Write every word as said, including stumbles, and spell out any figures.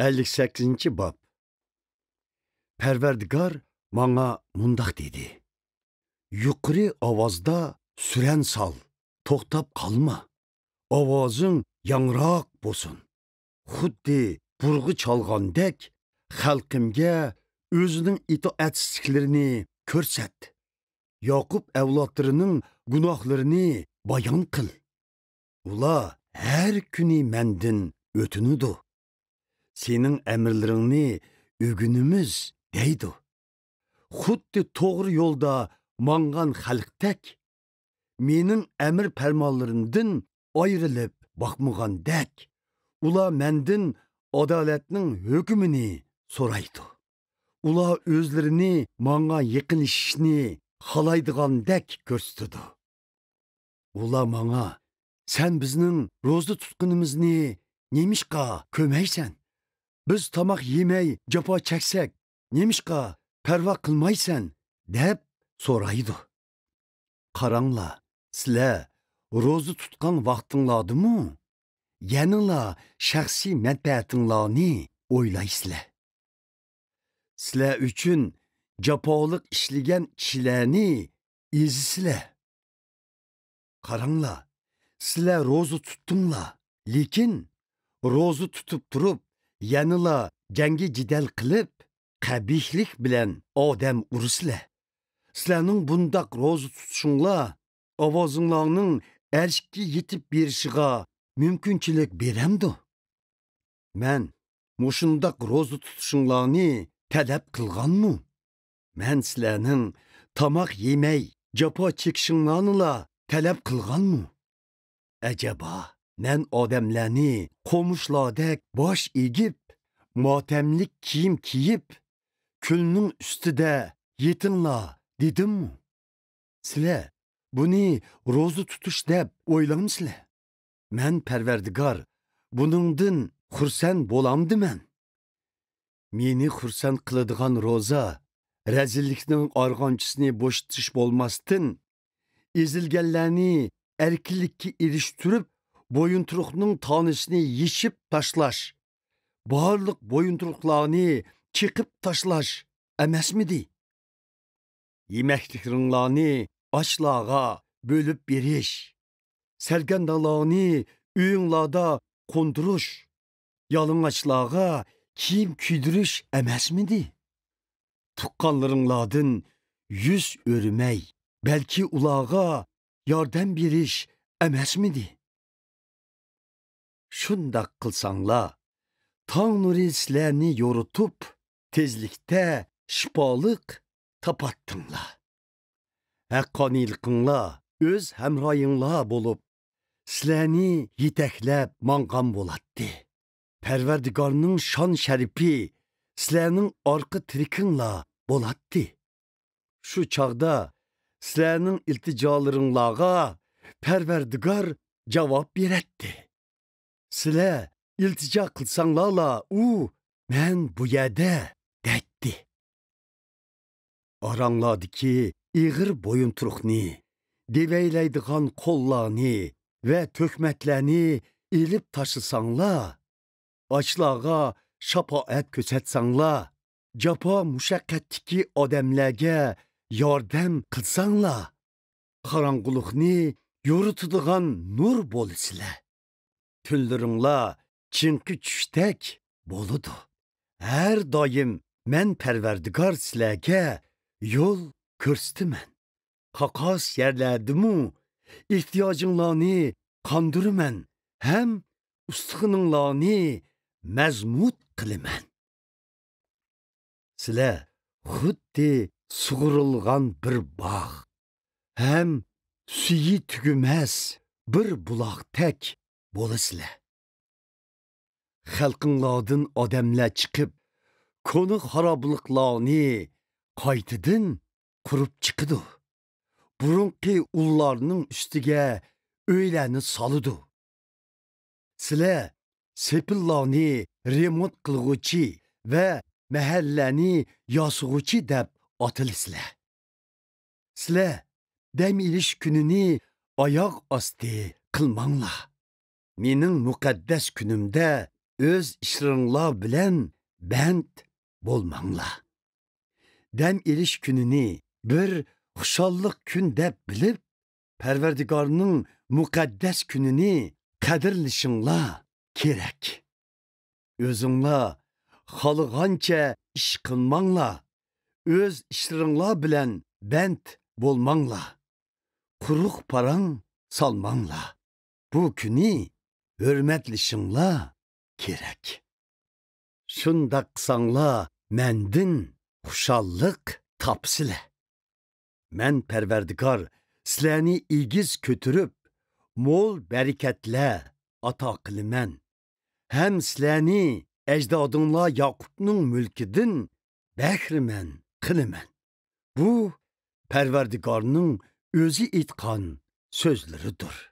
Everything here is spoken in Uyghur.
ئەللىك سەككىزىنچى باب. پەرۋەردىگار ماڭا مۇنداق دېدى: يۇقىرى ئاۋازدا سۈرەن سال، توختاپ قالما. ئاۋازىڭ ياڭراق بولسۇن. خۇددى بۇرغا چالغاندەك خەلقىمگە ئۆزىنىڭ ئىتائەتسىزلىكلىرىنى كۆرسەت. ياقۇپ ئەۋلادلىرىنىڭ گۇناھلىرىنى بايان قىل. ئۇلار ھەر كۈنى مەندىن ئۆتۈنىدۇ. سېنىڭ ئەمىرلىرىڭنى ئۆگىنىمىز دەيدۇ. خۇددى توغرا يولدا ماڭغان خەلقتەك، مېنىڭ ئەمىر-پەرمانلىرىمدىن ئايرىلىپ باقمىغاندەك، ئۇلار مەندىن ئادالەتنىڭ ھۆكمىنى سورايدۇ. ئۇلار ئۆزلىرىنى ماڭا يېقىنلىشىشنى خالايدىغاندەك كۆرسىتىدۇ. ئۇلار ماڭا: «سەن بىزنىڭ روزا تۇتقىنىمىزنى نېمىشقا كۆرمەيسەن؟ بىز تاماق يېمەي جاپا چەكسەك، نېمىشقا پەرۋا قىلمايسەن؟» دەپ سورايدۇ. قاراڭلار، سىلەر روزا تۇتقان ۋاقتىڭلاردىمۇ يەنىلا شەخسىي مەنپەئەتىڭلارنى ئويلايسىلەر. سىلەر ئۈچۈن جاپالىق ئىشلىگەن كىشىلەرنى ئېزىسىلەر. قاراڭلار، سىلەر روزا تۇتتۇڭلار، لېكىن روزا تۇتۇپ تۇرۇپ يەنىلا جەڭگى جېدەل قىلىپ، قەبىھلىك بىلەن ئادەم ئۇرىسىلەر. سىلەرنىڭ بۇنداق روزا تۇتۇشۇڭلار ئاۋازىڭلارنىڭ ئەرشكە يېتىپ بېرىشىغا مۇمكىنچىلىك بېرەمدۇ؟ مەن مۇشۇنداق روزا تۇتۇشۇڭلارنى تەلەپ قىلغانمۇ؟ مەن سىلەرنىڭ تاماق يېمەي جاپا چېكىشىڭلارنىلا تەلەپ قىلغانمۇ؟ ئەجەبا، مەن ئادەملەرنى قومۇشلاردەك باش ئېگىپ، ماتەملىك كىيىم كىيىپ، «كۆلنىڭ ئۈستىدە يېتىڭلار» دېدىممۇ؟ سىلەر بۇنى روزا تۇتۇش دەپ ئويلامسىلەر؟ مەن پەرۋەردىگار بۇنىڭدىن خۇرسەن بولامدىمەن؟ مېنى خۇرسەن قىلىدىغان روزا رەزىللىكنىڭ ئارغامچىسىنى بوشىتىش بولماستىن، ئېزىلگەنلەرنى ئەركىنلىككە ئېرىشتۈرۈپ، بويۇنتۇرۇقنىڭ تانىسىنى يېشىپ تاشلاش، بارلىق بويۇنتۇرۇقلارنى چېقىپ تاشلاش ئەمەسمىدى؟ يېمەكلىكلىرىڭلارنى ئاچلارغا بۆلۈپ بېرىش، سەرگەردانلارنى ئۆيۈڭلاردا قوندۇرۇش، يالىڭاچلارغا كىيىم كىيدۈرۈش ئەمەسمىدى؟ تۇغقانلىرىڭلاردىن يۈز ئۆرۈمەي، بەلكى ئۇلارغا ياردەم بېرىش ئەمەسمىدى؟ شۇنداق قىلساڭلار، تاڭ نۇرى سىلەرنى يورۇتۇپ، تېزلىكتە شىپالىق تاپاتتىڭلار. ھەققانىيلىقىڭلار ئۆز ھەمراھىڭلار بولۇپ، سىلەرنى يېتەكلەپ ماڭغان بولاتتى. پەرۋەردىگارنىڭ شان-شەرىپى سىلەرنىڭ ئارقا تىرىكىڭلار بولاتتى. شۇ چاغدا سىلەرنىڭ ئىلتىجالىرىڭلارغا پەرۋەردىگار جاۋاب بېرەتتى. سىلەر ئىلتىجا قىلساڭلارلا، ئۇ، «مەن بۇ يەردە» دەيتتى. ئاراڭلاردىكى ئېغىر بويۇنتۇرۇقنى، دېۋەيلەيدىغان قوللارنى ۋە تۆھمەتلەرنى ئېلىپ تاشلىساڭلار، ئاچلارغا شاپائەت كۆرسەتسەڭلار، جاپا مۇشەققەتتىكى ئادەملەرگە ياردەم قىلساڭلار، قاراڭغۇلۇقنى يورۇتىدىغان نۇر بولىسىلەر. تۈنلىرىڭلار چىڭقى چۈشتەك بولىدۇ. ھەر دائىم مەن پەرۋەردىگار سىلەرگە يول كۆرسىتىمەن. قاقاس يەرلەردىمۇ ئېھتىياجىڭلارنى قاندۇرىمەن ھەم ئۇستىخىنىڭلارنى مەزمۇت قىلىمەن. سىلەر خۇددى سۇغۇرۇلغان بىر باغ ھەم سۈيى تۈگىمەس بىر بۇلاقتەك بولىسىلەر. خەلقىڭلاردىن ئادەملەر چىقىپ، كونا خارابىلىقلارنى قايتىدىن قۇرۇپ چىقىدۇ. بۇرۇنقى ئۇللارنىڭ ئۈستىگە ئۆيلەرنى سالىدۇ. سىلەر سېپىللارنى رېمونت قىلغۇچى ۋە مەھەللىلەرنى ياسىغۇچى دەپ ئاتىلىسىلەر. سىلەر دەم ئېلىش كۈنىنى ئاياغ ئاستى قىلماڭلار. مېنىڭ مۇقەددەس كۈنۈمدە ئۆز ئىشلىرىڭلار بىلەن بەند بولماڭلار. دەم ئېلىش كۈنىنى بىر خۇشاللىق كۈن دەپ بىلىپ، پەرۋەردىگارنىڭ مۇقەددەس كۈنىنى قەدىرلىشىڭلار كېرەك. ئۆزۈڭلار خالىغانچە ئىش قىلماڭلار، ئۆز ئىشلىرىڭلار بىلەن بەند بولماڭلار، قۇرۇق پاراڭ سالماڭلار. بۇ كۈنى ھۆرمەتلىشىڭلار كېرەك. شۇنداق قىلساڭلار مەندىن خۇشاللىق تاپىسىلەر. مەن پەرۋەردىگار سىلەرنى ئېگىز كۆتۈرۈپ، مول بەرىكەتلەر ئاتا قىلىمەن ھەم سىلەرنى ئەجدادىڭلار ياقۇپنىڭ مۈلكىدىن بەھرىمەن قىلىمەن. بۇ پەرۋەردىگارنىڭ ئۆزى ئېيتقان سۆزلىرىدۇر.